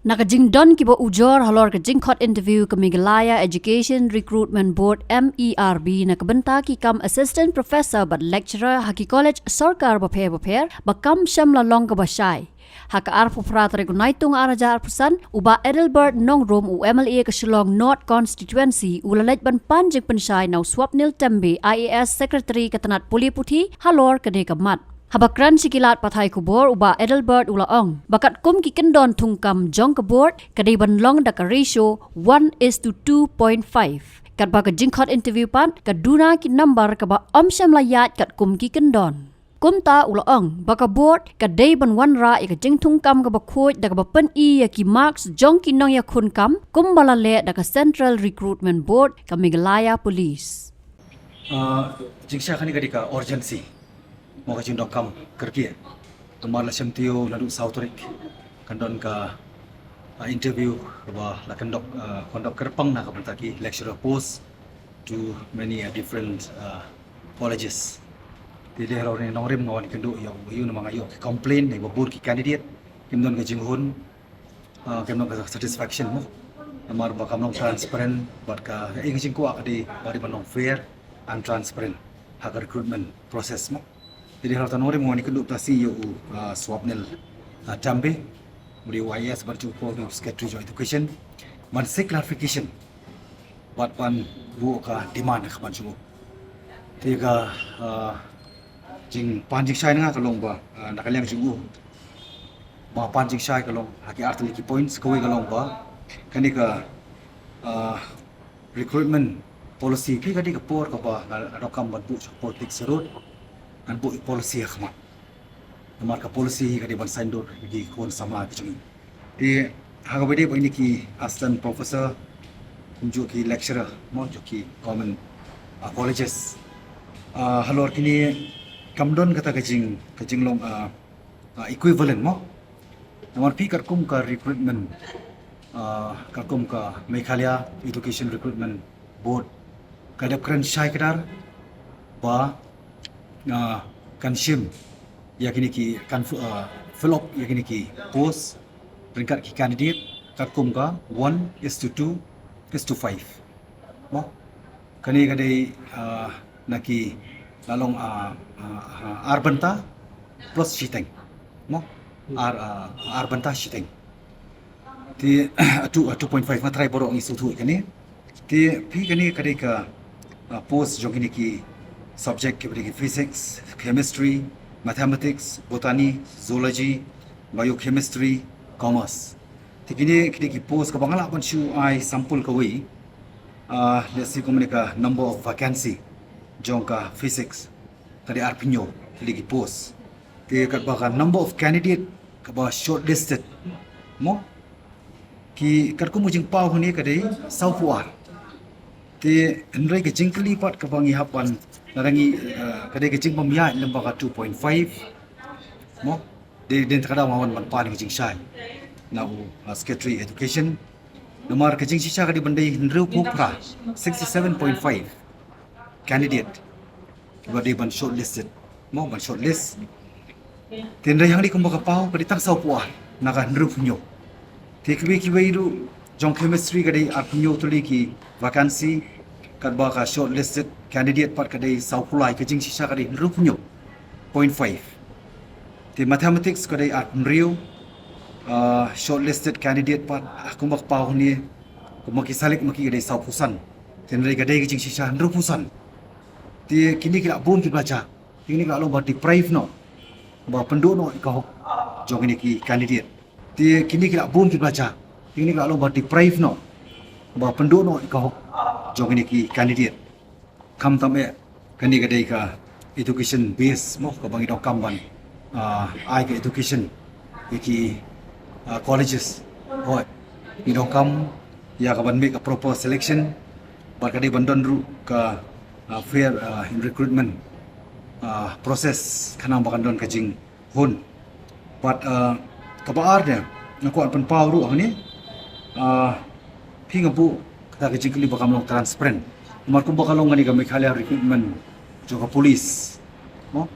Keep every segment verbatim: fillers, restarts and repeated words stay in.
Na ka jingdon kiba ujor halor ka jingkhot interview ka Meghalaya Education Recruitment Board, M E R B, na ka bynta ki kam Assistant Professor bad Lecturer ha ki college sorkar bapher bapher, ba kam shym la long kaba shai. Ha ka arphew phra tarik u Naitung ar hajar arphew san, u Bah Adelbert Nongrum, u M L A ka Shillong North Constituency, u la leit ban pan jingpynshai na u Swapnil Tembe, I A S Secretary ka tnat pule puthi, halor kane ka mat. Haba kren sha ki lad pathai khubor, u Bah Adelbert u la ong ba katkum ki kyndon thungkam jong ka board, ka dei ban long da ka ratio one is to two point five. Katba ka jingkhot interview pat, ka duna ki number kaba ym shym la ïaid katkum ki kyndon. Kumta u la ong ba ka board ka dei ban wanrah ïa ka jingthungkam kaba khuid da kaba pyni ïa ki marks jong ki nongïakhun kam, kumba la leh da ka Central Recruitment Board, ka Meghalaya Police. Ah, jingshai kane ka dei ka urgency. Mo, ka jingdonkam kyrkieh. Namar la shem taïew naduh saw tarik kan don ka, ah, interview kaba la conduct, ah, conduct kyrpang na ka bynta ki lecturer post to many, ah, different, ah, colleges. Te dei halor kane ka nongrim nga wan kynduh ïa u, ïa u namar nga ïoh ki complain na kiba bun ki candidate kim don ka jinghun, ah, kim don ka satisfaction mo. Namar ba kam long transparent, bad ka, ka, eh, ka jingkwah ka dei ba dei ban long fair and transparent ha ka recruitment process mo. Te dei halor kata ka nongrim nga wan kynduh tasi ïa u, ah, Swapnil, ah, Tembe, u dei u I A S bad jong u Secretary jong Education, ban seek clarification bad ban buh ka demand ha khmat jong u. Te ka, ah, jingpan jingshai na nga ka long ba, ah, na ka liang jong u, ba pan jingshai ka long ha ki ar tylli ki points. Kawei ka long ba kane ka, ah, recruitment policy, phi, ka dei ka por kaba nga, nga donkam ban buh sha politics sharud, ngan buh ïa ka policy ha khmat. Namar ka policy hi ka dei ban saiñdur ïa ki khun samla ki jong ngi. Te ha kaba ïadei bad kine ki assistant professor, kumjuh ki lecturer mo, jong ki government, ah, colleges, ah, halor kine kam don kata ka jing, ka jinglong, ah, ah, equivalent mo. Namar phi, katkum ka recruitment, ah, katkum ka Meghalaya Education Recruitment Board, ka dep kren shai kdar ba, ah, kan shim ïa kine ki, kan f-, ah, fill up ïa kine ki post ryngkat ki candidate katkum ka one is to two is to five mo. Kane ka dei, ah, na ki, la long, ah, ah, ah, ar bynta plus shiteng mo. Ar, ah, ar bynta shiteng. Te, ah, two, ah, two point five, nga tharai baroh ngi sngewthuh ïa kane. Te phi, kane ka dei ka, ah, post jong kine ki subject kiba dei ki physics, chemistry, mathematics, botany, zoology, biochemistry, commerce. Te kine, kine ki post kaba nga lah ban shu ai sample kawei. Ah, let's see, kumne ka number of vacancy jong ka physics ka dei arphew hynñiew tylli ki post. Te katba ka number of candidate kaba shortlisted mo, ki, katkum u jingpaw hangne, ka dei sawphew ar. Te hynrei ka jingkylli pat kaba ngi hap ban, lada ngi, eh, ka dei ka jingbym ïaid lyngba ka two point five mo. Dei, dei kata ka daw nga wan ban pan ka jingshai na u, uh, Secretary Education. Namar ka jingshisha ka dei ban dei hynriewphew phra, sixty-seven point five candidate kiba dei ban shortlisted mo, ban shortlist. Te hynrei hangne kumba ka paw, ka dei tang sawphew ar na ka hynriewphew hynñiew. Te kiwei kiwei ruh jong chemistry ka dei arphew hynñiew tylli ki vacancy, katba ka shortlisted candidate pat ka dei sawphew lai, ka jingshisha ka dei hynriewphew hynñiew point five. Te mathematics ka dei arphew hynriew, ah, shortlisted candidate pat, ah, kumba ka paw hangne, kumba ki select ma ki ka dei sawphew san. Te hynrei ka dei ka jingshisha hynriewphew san. Te kine ki la bun kiba la jah. Te kine ki la long ba deprive noh, ba pynduh noh ïa ka hok jong kine ki candidate. Te kine ki la bun kiba la jah. Te kine ki la long ba deprive noh, ba pynduh noh ïa ka hok jong kine ki candidate. Khamtam eh kane ka dei ka education base mo, kaba ngi donkam ban, ah, ai ka education ïa ki, ah, colleges. Hooid, ngi donkam ïa ka ban make a proper selection, bad ka dei ban don ruh ka, ah, fair, ah, in recruitment, ah, process, khnang ba kan don ka jing hun. Bad, ah, kaba ar de, nga kwah pynpaw ruh hangne, ah, phi, nga buh kata ka jingkylli ba kam long transparent. Namar kumba ka long kane ka Meghalaya recruitment jong ka police mo,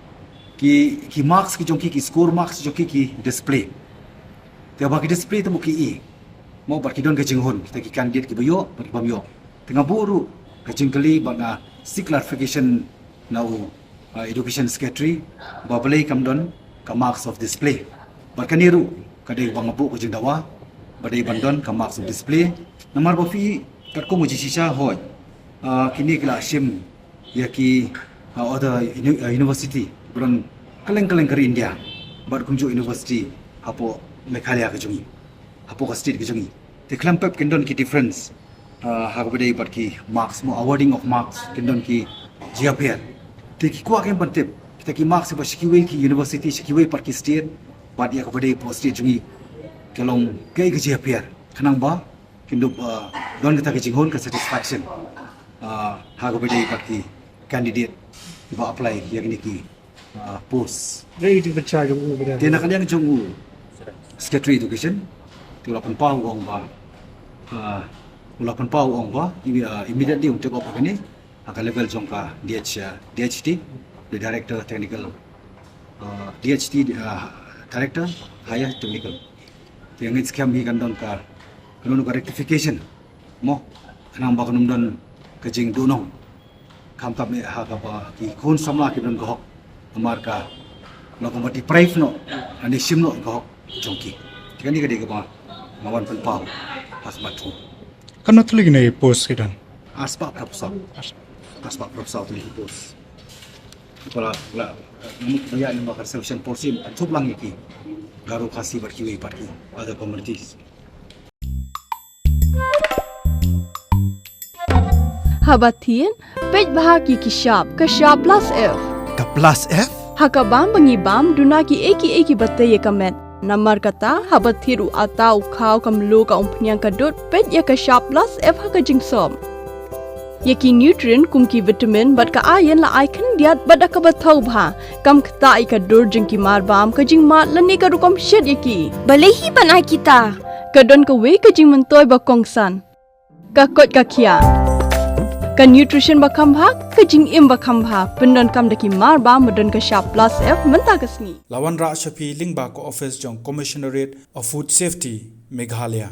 ki, ki marks ki jong ki, ki score marks jong ki, ki display. Te ba ki display te mo ki i Mo bad ki don ka jinghun, kita ki candidate kiba ïoh bad ki bym ïoh. Te nga buh ruh ka jingkylli bad nga seek clarification na u, uh, education secretary, ba balei kam don ka marks of display. Bad kane ruh ka dei ba nga buh ka jingdawa ba dei ban don ka marks of display. Namar ba phi katkum u jingshisha hoi, uh, kine ki la shim ïa ki, uh, other uni-, uh, university ba don kylleng kylleng ka ri India bad kumjuh university hapoh Meghalaya ka jong ngi, hapoh ka state ka jong ngi. Te khlem pep kin don ki difference, uh, ha kaba dei bad ki marks, mo, awarding of marks, kin don ki jingïapher. Te ki kwah kin pyntip kita ki marks ba sha kiwei ki university, sha kiwei pat ki state, bad ïa kaba dei hapoh state jong ngi ka long kaei ka jingïapher. Khnang ba kin dup, uh, don kata ka jinghun, ka satisfaction, uh, ha kaba dei bad ki candidate ba apply ïa kine ki, uh, post. Dei u dei ba cha jong u ba dei. Te na ka liang jong u Secretary Education, te u la pynpaw u ong ba, uh, u la pynpaw u ong ba, imi-, uh, immediately un take up kane ha ka level jong ka D H, uh, D H T, the Director Technical, uh, D H T, uh, Director Higher Technical. Te ngeit skhem hi kan don ka, kan don ka rectification, mo, khnang ba kan ym don ka jingduhnong, khamtam eh ha kaba ki khun samla ki don ka hok, namar ka long kumba deprive noh, ani shim noh ka hok jong ki. Te kane ka dei kaba nga wan pynpaw ha khmat u. Katno tylli kine ki post ki don? Arspah phra phew saw. Arspah phra phew saw tylli ki post. Kala, la, namut ba ïa, namar ka reservation post, thup lang ïa ki Garo, Khasi bad kiwei pat ki other communities. Haba thied, peit bha ïa ki shap, ka shap plus F. Ka plus F? Ha ka bam ba ngi bam, duna kiei kiei kiba tei ïa ka met. Namar kata, haba thied u atta u khaw, ka mluh, ka umphniang, ka dud, peit ïa ka shap plus F ha ka jingsop. Ïa ki nutrient kum ki vitamin bad ka iron la ai khyndiat bad da kaba thaw bha, kam ktah ïa ka dur jong ki mar bam, ka jingmad lane ka rukom shet ïa ki. Balei hi ban ai kita? Ka don kawei ka jingmyntoi ba kongsan. Ka koit ka khiah. Ka nutrition ba kham bha, ka jingim ba kham bha, pyndonkam da ki mar bam ba don ka shap plus F mynta ka sngi. La wanrah sha phi lyngba ka office jong Commissionerate of Food Safety, Meghalaya.